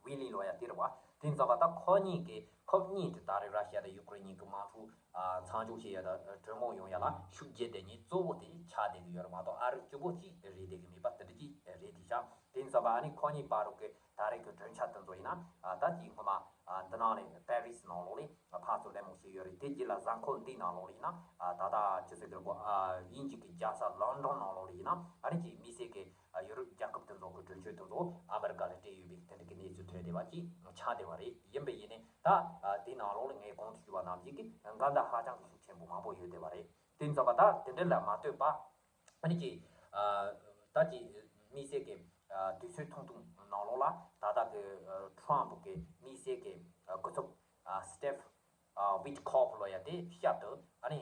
ཝི་ལི་ལོ་ཡ་དེར་བ། དེ་ཙམ་པ་ད་ཁོ་གཉིས་ཀྱི་ཁོ་གཉིས་ཀྱི་ད་རེས་ར་ཤི་ཡ་དང་ཡུ་ཀེ་རེན་གཉིས་ཀྱི་དམག་འཁྲུག་ཨ་མཚམས་འཇོག་བྱེད་ཡ་དང་གྲོས་མོལ་ཡོང་ཡ་ལ་ཤུགས་རྒྱག་དེ་ཉིད་གཙོ་བོ་དེ་ཆགས་བསྡད་ཀྱི་ཡོད་རེད་མ་གཏོགས། ཨ་རི་གཅིག་པོ་གཅིག་རེད་བསྡད་ཀྱི་མེད་པ་དེ་འདྲ་ཅིག་རེད་དེ་ཤག་དེ་ཙམ་པ་ཨ་ནི་ཁོ་གཉིས་བར་དུ་གི་ད་རེས་ཀྱི་གྲོས་འཆར་དེ་ཚོ་ཡིན་ན། ཨ་ད་ཅིག་སྔོན་མ་ཨ་འདི་ནང་ནས་པེ་རི་སི་ནང་ལོགས་ལ་ཕར་ཚུར་གླེང་མོལ་བྱས་ཡོད་རེད། དེ་རྗེས་ལ་གཟའ་འཁོར་འདིའི་ནང་ལོགས་ལ་ཡིན་ན། ཨ་ད་ལྟ་ཆི་ཟེར་གི་རེད་གོ། ཨ་དབྱིན་ཇི་གི་རྒྱལ་ས་ལོན་ཌོན་ནང་ལོགས་ལ་ཡིན་ན་ཨ་ནི་ཅིག་དམིགས་བསལ་གྱི་ཨ་ཡུ་རོབ་རྒྱལ་ཁབ་དེ་ཚོ་གི་གྲོས་ཆོད་དེ་ཚོ་ཨ་མི་རི་ཀ་ལ་སྤྲད་ཡོད་པའི་དེ་འདྲ་གི་གནས་ཚུལ་ཐོན་བསྡད་པ་ཅིག་ཆགས་བསྡད་པ་རེད། ཡིན་པ་ཡིན་ནའི་ད་ཨ་དེའི་ནང་ལོགས་ལ་ངས་གོང་དུ་ཞུས་པ་ནང་བཞིན་གྱི་འགལ་ཟླ་ཧ་ཅང་གི་ཤུགས་ཆེན་པོ་མང་པོ་ཡོད་བསྡད་པ་རེད། དེ་ཙམ་པ་ད་དེ་འདྲ་ལ་མ་ལྟོས་པ། ཨ་ནི་ཅིག་ཨ་ད་ཅིག་དམིགས་བསལ་གྱི་ཨ་དུས་ཚོད་ཐུང་ཐུང་ནང་ལོགས་ལ་ད་ལྟ་གི་ཨ་ཊམ་གི་དམིགས་བསལ་གྱི་ཨ་སྐུ་ཚབ་ཨ་སི་ཏེབ་ཨ་ཝིཊ་ཁོབ་ལོ་ཡ་དེ་བསྐྱར་དུ་ཨ་ནི་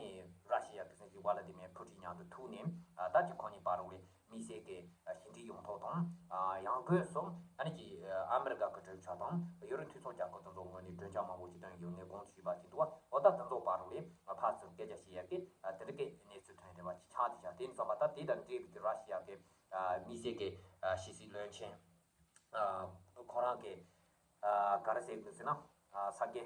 ར་ཤི་ཡ་གི་སྲིད་འཛིན་ཝ་ལ་ཏི་མེར་ཕུ་ཊིན་མཉམ་དུ་ཐུག་ནས། ཨ་ད་ཅིག་ཁོ་གཉིས་བར་ལ་དམིགས་བསལ་གྱི་ཨ་ཞི་འགྲིག་ཡོང་ཐབས་དང་། ཨ་ཡང་སྒོས་སུ་ཨ་ནི་ཅིག་ཨ་མི་རི་ཀ་གི་གྲོས་ཚོགས་དང་ཡུ་རོབ་མཐུན་ཚོགས་རྒྱལ་ཁབ་དེ་ཚོ་ངོས་ནས་གྲོས་འཆར་མང་པོ་ཞིག་བཏོན་ཡོད་ངས་གོང་དུ་ཞུས་པ་བཞིན་དུ། འོ་ད་དེ་ཚོ་བར་ལ་ཕར་ཚུར་སྐད་ཆ་བཤད་ཡ་གི་ཨ་དེ་འདྲ་གི་གནས་ཚུལ་ཐོན་བསྡད་པ་ཅིག་ཆགས་བསྡད་ཤག་དེ་ཙམ་པ་ད་དེ་དང་འབྲེལ་བའི་གི་ར་ཤི་ཡ་གི་ཨ་དམིགས་བསལ་གྱི་ཨ་ཕྱི་སྲིད་བློན་ཆེན། ཨ་ཁོ་རང་གི་ཨ་ག་རེ་ཟེར་དགོས་ཟེར་ན། ཨ་ས་དགེ་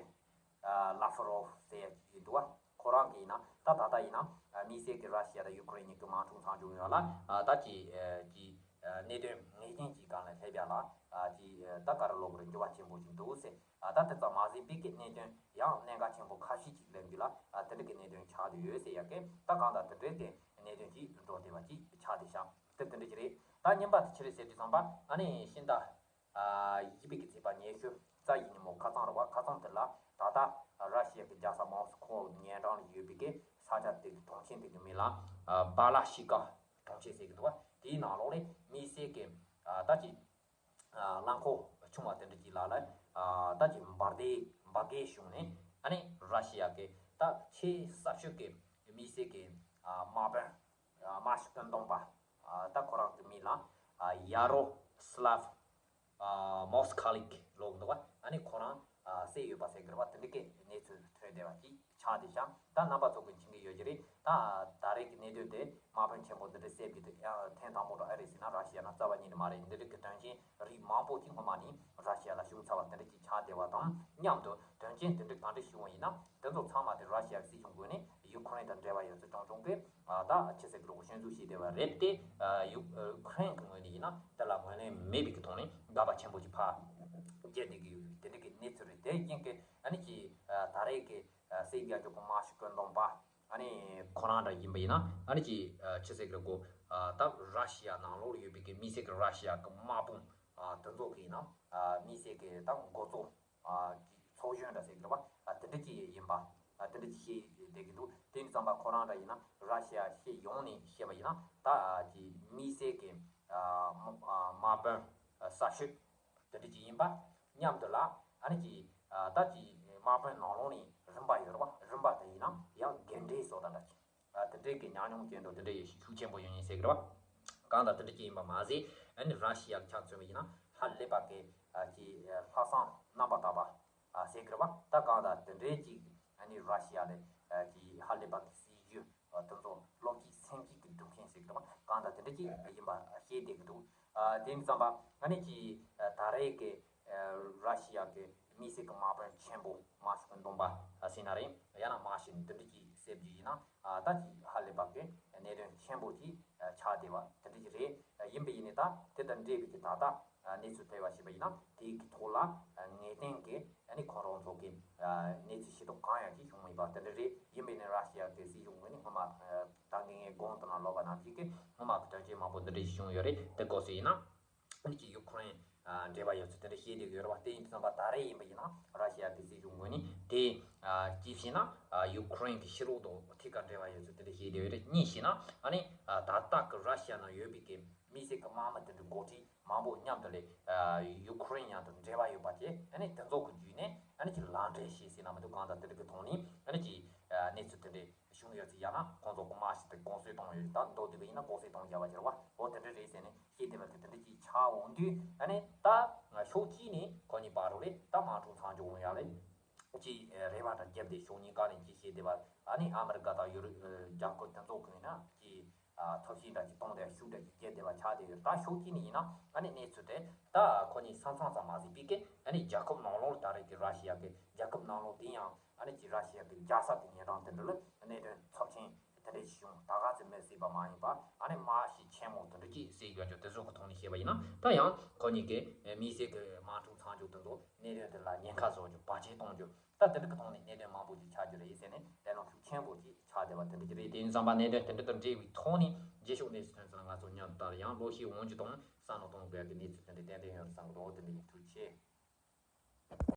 ཨ་ལ་ཧྥ་རོབ་ཟེར་ཡ་ཅིག་འདུག་བ། ཁོ་རང་གིས་ཡིན་ན་ད་ད་ལྟ་ཡིན་ན་ཨ་དམིགས་བསལ་གྱི་ར་ཤི་ཡ་དང་ཡུ་ཀེ་རེན་གཉིས་ཀྱི་དམག་འཁྲུག་མཚམས་འཇོག་ཡོང་ཡ་ལ་ཨ་ད་ཅིག་ཨ་ཅིག་ཨ་གནད་དོན་ངེས་ཅན་གྱི་སྒང་ལ་སླེབས་ཡ་ལ་ཨ་ཅིག་ཨ་ད་ག་རེ་ལབ་དགོས་རེད། འགྱུར་བ་ཆེན་པོ་ཞིག་འདུག་ཟེར། ཨ་ད་དེ་ཙམ་མ་ཟད་པའི་གི་གནད་དོན་ཡང་གནད་འགག་ཆེན་པོ་ཁ་ཤས་ཅིག་སླེབས་རྒྱུ་ལ་ཨ་དེ་འདྲ་གི་གནད་དོན་ཆགས་བསྡད་ཡོད་ཟེར་ཡ་གི། ད་གང་ལྟར་དེ་འདྲའི་དེ་ གནད་དོན་ཅིག་འགྲོ་བསྡད་པ་ཅིག་ཆགས་བསྡད་ཤག་དེ་དེ་འདྲ་ཅིག་རེད། ད་གཉིས་པ་དེ་ཅི་རེད་ཟེར་དུས་ཙམ་པ་ཨ་ནི་ཕྱི་ཟླ་ཨ་བཞི་པའི་གི་ཚེས་པ་ཉི་ཤུ་རྩ་བཞི་ཉིན་མོ་ཁ་སང་རེད་བ། ཁ་སང་དེ་ལ་ད་ལྟ་ར་ཤི་ཡ་གི་རྒྱལ་ས་མོ་སི་ཁོ་ཉེ་འགྲམ་ལ་ཡོད་པའི་གི་ས་ཆ་དེ་གི་གྲོང་ཁྱེར་དེ་གི་མིང་ལ་ཨ་བྷ་ལ་ཤི་ཀ་གྲོང་ཁྱེར་ཟེར་གི་འདུག་བ། དེའི་ནང་ལོགས་ལ་དམིགས་བསལ་གི་ཨ་ད་ཅིག་ཨ་རླངས་འཁོར་ཆུང་བ་དེ་འདྲ་ཅིག་ལ་ལ་ཨ་ད་ཅིག་འབར་མདེལ་འབར་གས་བྱུང་ནས་ཨ་ནི་ར་ཤི་ཡ་གི་ད་ཆེས་ཟབ་ཤོས་གི་དམིགས་བསལ་གི་ཨ་དམག་དཔོན་ཨ་དམག་སྤྱི་བཀོད་འདོམས་པ་ཨ་ད་ཁོ་རང་གི་མིང་ལ་ཨ་ཡ་རོ་སི་ལབ་ཨ་མོ་སི་ཁ་ལིག་ལབ་འདུག་བ། ཨ་ནི་ཁོ་རང་ཨ་བསད་ཡོད་པ་ཟེར་གི་རེད་བ། དེ་འདྲ་གི་གནས་ཚུལ་ཐོན་བསྡད་པ་ཅིག་ཆགས་བསྡད་ཤག་ད་རྣམ་པ་ཚོ་གི་མཁྱེན་གི་ཡོད་ཀྱི་རེད། ད་ད་རེས་ཀྱི་གནད་དོན་དེ་དམག་དཔོན་ཆེན་པོ་འདི་འདྲ་བསད་རྒྱུ་དེ་ཡང་ཐེངས་དང་པོ་འདྲ་ཨེ་རེད་ཟེར་ན་ར་ཤི་ཡ་ནང་རྩ་བ་ཉིད་ནས་མ་རེད། འདི་འདྲ་གི་དོན་རྐྱེན་རིགས་མང་པོ་ཅིག་སྔོན་མ་ནས་ར་ཤི་ཡ་ལ་བྱུང་ཚར་བ་དེ་འདྲ་ཅིག་ཆགས་བསྡད་པ་དང་མཉམ་དུ་དོན་རྐྱེན་དེ་འདྲ་གང་འདྲ་བྱུང་བ་ཡིན་ན་དེ་ཚོ་ཚང་མ་དེ་ར་ཤི་ཡ་སྲིད་གཞུང་ངོས་ནས་ཡུ་ཁུ་རེན་དང་འབྲེལ་བ་ཡོད་ཚུལ་རྐྱང་རྐྱང་གི་ད་ཅི་ཟེར་གི་རེད། སྐྱོན་འཛུགས་བྱས་བསྡད་པ་རེད་དེ། ཡུ་ཁུ་རེན་གི་ངོས་ནས་ཡིན་ན་དེ་ལ་ངོས་ལེན་མེད་པའི་གི་ཐོག་ནས་དགག་པ་ཆེན་པོ་ཅིག་ཕར་རྒྱག་བསྡད་ཀྱི་ཡོད་པའི་དེ་འདྲ་གི་གནས་ཚུལ་རེད། དེ་རྐྱེན་གྱིས་ཨ་ནི་ཅིག་ད་རེས་ཀྱི་ཨ་སྲིད་རྒྱལ་ཅོ་གོ་མ་ཤི་ཀོན་ཏོང་པ་ཨ་ནི་ཁོ་རང་འདྲ་ཡིན་པ་ཡིན་ན་ཨ་ནི་ཅིག་ཨ་ཆི་ཟེར་གི་རེད་གོ། ཨ་ད་ར་ཤི་ཡ་ནང་ལོགས་ལ་ཡོད་པའི་གི་མི་སེར་གི་ར་ཤི་ཡ་གི་དམག་དཔུང་ཨ་དེ་ཚོ་གི་ཡིན་ན་ཨ་མི་སེར་གི་ད་འགོ་གཙོ་ཨ་གི་ཚོགས་གཞོན་འདྲ་ཟེར་གི་རེད་པ། ཨ་དེ་འདྲ་ཅིག་ཡིན་པ་ཨ་དེ་འདྲ་ཅིག་བཤད་བསྡད་ཀྱི་འདུག་དེ་ཡིན་ཙམ་པ་ཁོ་རང་འདྲ་ཡིན་ན་ར་ཤི་ཡ་སྤྱི་ཡོངས་ནས་བཤད་པ་ཡིན་ན་ད་ཨ་ཅིག་མི་སེར་གི་ཨ་དམག་དཔོན་ཨ་གསར་ཤོས། དེ་འདྲ་ཅིག་ཡིན་པ་མཉམ་དུ་ལ་ཨ་ནི་ཅིག་ཨ་ད་ཅིག་དམག་དཔོན་ནང་ལོགས་ནས་རིམ་པ་ཡོད་རེད་པ། རིམ་པ་དེ་ཡིན་ན་ཡང་འགན་འཁྲི་བཟོ་ལྟ་འདྲ་ཅིག་ཨ་དེ་འདྲའི་གི་ཉམས་མྱོང་ཅན་དང་དེ་འདྲའི་ཤུགས་ཆེན་པོ་ཡོད་མཁན་ཟེར་གི་རེད་པ། གང་ལྟར་དེ་འདྲ་ཅིག་ཡིན་པ་མ་ཟད་ཨ་ནི་ར་ཤི་ཡ་ལ་ཆ་མཚོན་པ་ཡིན་ན་ཧ་ལས་པ་གི་ཨ་ཅིག་ལྷག་བསམ་རྣམ་པར་དག་པ་ཨ་ཟེར་གི་རེད་པ། ད་གང་ལྟར་དེ་འདྲའི་ཅིག་ཨ་ནི་ར་ཤི་ཡ་ལ་ཨ་ཅིག་ཧ་ལས་པ་གི་སྲིད་ཇུས་ཨ་དེ་ཚོ་བློ་སྐྱེད་སེམས་སྐྱེད་ཀྱི་སྒྲུབ་མཁན་ཟེར་གི་རེད་པ། གང་ལྟར་དེ་འདྲ་ཅིག་ཡིན་པ་ཤེས་བསྡད་ཀྱི་འདུག་ཨ་དེ་ཡིན་ཙམ་པ་ཨ་ནི་ཅིག་ཨ་ད་རེས་ཀྱི་ཨ་ར་ཤི་ཡ་གི་མི་སེར་གྱི་དམག་དཔོན་ཆེན་པོ་མ་ཤི་ཀོན་ཏོང་པ་ཟེར་ན་རེད། ཡང་ན་མ་ཤི་ནི་དེ་འདྲ་ཅིག་བསད་རྒྱུ་ཡིན་ན་ཨ་ད་ཅིག་ཧ་ལས་པ་གི་གནད་དོན་ཆེན་པོ་ཅིག་ཆགས་བསྡད་པ་དེ་འདྲ་ཅིག་རེད། ཡིན་པ་ཡིན་ནའི་ད་དེ་དང་འབྲེལ་བའི་གི་ད་ལྟ་གནས་ཚུལ་ཐོས་པ་ཞིག་པ་ཡིན་ན་དེའི་གི་ཐོག་ལ་ངེས་གཏན་གི་ཨ་ནི་ཁོ་རང་ཚོ་གི་གནས་ཚུལ་ཤེས་རྟོགས་གང་ཡང་ཅིག་བྱུང་མེད་པ་དེ་འདྲ་རེད། ཡིན་པ་ཡིན་ནའི་ར་ཤི་ཡ་གི་སྲིད་གཞུང་ངོས་ནས་སྔོན་མ་ད་ངས་ངའི་གོང་དུ་ལ་ལབ་པ་ནང་བཞིན་གི་སྔོན་མ་གི་དོན་རྐྱེན་མང་པོ་འདི་འདྲ་ཞིག་བྱུང་ཡོད་རེད། དེ་སྐབས་སུ་ཡིན་ན། ཨ་ནི་ཅིག་ཡུ་ཁུ་རེན་ཨ་འབྲེལ་བ་ཡོད་ཚུལ་དེ་འདྲ་བཤད་བསྡད་ཡོད་རེད་བ། དེ་ཡིན་དུས་ཙམ་པ་ད་རེས་ཡིན་པ་ཡིན་ན་ར་ཤི་ཡ་གི་སྲིད་གཞུང་ངོས་ནས་དེ་ཨ་གཅིག་བྱས་ན་ཨ་ཡུ་ཁུ་རེན་གྱི་ཕྱི་ལོགས་དང་ཐད་ཀར་འབྲེལ་བ་ཡོད་ཚུལ་དེ་འདྲ་བཤད་བསྡད་ཡོད་རེད། གཉིས་བྱས་ན་ཨ་ནི་ཨ་ད་ལྟ་གི་ར་ཤི་ཡ་ནང་ཡོད་པའི་གི་མི་སེར་གི་དམག་མི་དེ་འདྲ་འགོ་ཁྲིད་མང་པོ་མཉམ་དུ་ལས་ཨ་ཡུ་ཁུ་རེན་མཉམ་དུ་འབྲེལ་བ་ཡོད་པ་དེ་ཨ་ནི་དེ་ཚོ་གི་བརྒྱུད་ནས་ཨ་ནི་ཅིག་ལག་འབྲེལ་བྱས་ཟེར་ན་མི་འདུག་གང་ལྟར་དེ་འདྲ་གི་ཐོག་ནས་ཨ་ནི་ཅིག་ཨ་གནས་ཚུལ་དེ་འདྲ། བྱུང་ཡོད་ཚེ་ཡང་ན་ཁོང་ཚོ་གི་དམག་ཞིག་དེ་ལྐོག་གསོད་བཏང་ཡོད་ད་མདོ་སྡུད་པ་ཡིན་ན་ལྐོག་གསོད་བཏང་བཞག་པ་ཅིག་རེད་བ། འོ་དེ་འདྲ་རེད་ཟེར་ནས་ཤེས་བདེ་བ་དེ་དེ་འདྲ་ཅིག་ཆགས་འོང་དུས་ཨ་ནི་ད་ཕྱོགས་གཅིག་ནས་ཁོ་གཉིས་བར་དུ་ལས་ད་དམག་འཁྲུག་མཚམས་འཇོག་འོང་ཡ་ལས་ཅིག་རེ་བ་འདྲ་བརྒྱབ་སྟེ་ཕྱོགས་གཉིས་ཀ་ནས་ཅིག་ཤེས་བདེ་བ་ཨ་ནི་ཨ་མི་རི་ཀ་དང་ཡུ་རོབ་རྒྱལ་ཁབ་དེ་ཚོ་གི་ཡིན་ན་ཅིག་ཐབས་ཤེས་འདྲ་ཅིག་གཏོང་བསྡད་ཤུགས་འདྲ་ཅིག་རྒྱབ་བདེ་བ་ཆགས་བསྡད་ཡོད། ད་ཕྱོགས་གཅིག་ནས་ཡིན་ན་ཨ་ནི་གནས་ཚུལ་དེ་ད་ཁོ་གཉིས་ས་མཚམས་ཙམ་མ་ཟིན་པའི་ཀའི་ཨ་ནི་རྒྱལ་ཁབ་ནང་ལོགས་ད་རེས་ཀྱི་ར་ཤི་ཡ་གི་རྒྱལ་ཁབ་ནང་ལོགས་དེ་ཡང་། ཨ་ནི་ཅིག་ར་ཤི་ཡ་གི་རྒྱལ་ས་དེ་ཉེ་གྲོང་དེ་འདྲ་ལ་གནད་དོན་ཚབས་ཆེན་དེ་འདྲ་ཞིག་བྱུང་ད་ག་ཚོད་མེད་སྲིད་པ་མ་ཡིན་པ་ཨ་ནི་དམག་ཞི་ཆེན་མོ་དེ་འདྲ་ཅིག་སྲིད་རྒྱུ་ཅོ་དེ་ཚོ་གི་ཐོག་ནས་བཤད་པ་ཡིན་ན་ད་ཡང་ཁོ་གཉིས་ཀྱི་མི་སེར་གི་དམག་འཁྲུག་མཚམས་འཇོག་དེ་ཚོ་གནད་དོན་དེ་ལ་ཉེན་ཁ་བཟོ་རྒྱུ་བར་ཆད་གཏོང་རྒྱུ་ད་དེ་འདྲ་གི་ཐོག་ནས་གནད་དོན་མང་པོ་ཅིག་ཆགས་རྒྱུ་རེད་ཟེར་ནས་ལས་སྣང་ཤུགས་ཆེན་པོ་ཅིག་ཆགས་བསྡད་པ་དེ་འདྲ་ཅིག་རེད། དེ་ཡིན་ཙང་པ་གནད་དོན་དེ་འདྲ་དང་འབྲེལ་བའི་ཐོག་ནས་རྗེས་ཕྱོགས་གནས་ཚུལ་ཐོན་ཚུལ་ལ་ང་ཚོ་མཉམ་དུ་ཡང་བློ་ཤེས་འོང་རྒྱུ་དང་བསམ་བློ་གཏོང་དགོས་ཡ་གི་གནས་ཚུལ་དེ་འདྲ་ཏན་ཏན་ཡོད་རེད་བསམ་གི་འདུག་དེ་འདྲ་ཡིན། ཐུགས་རྗེ་ཆེ།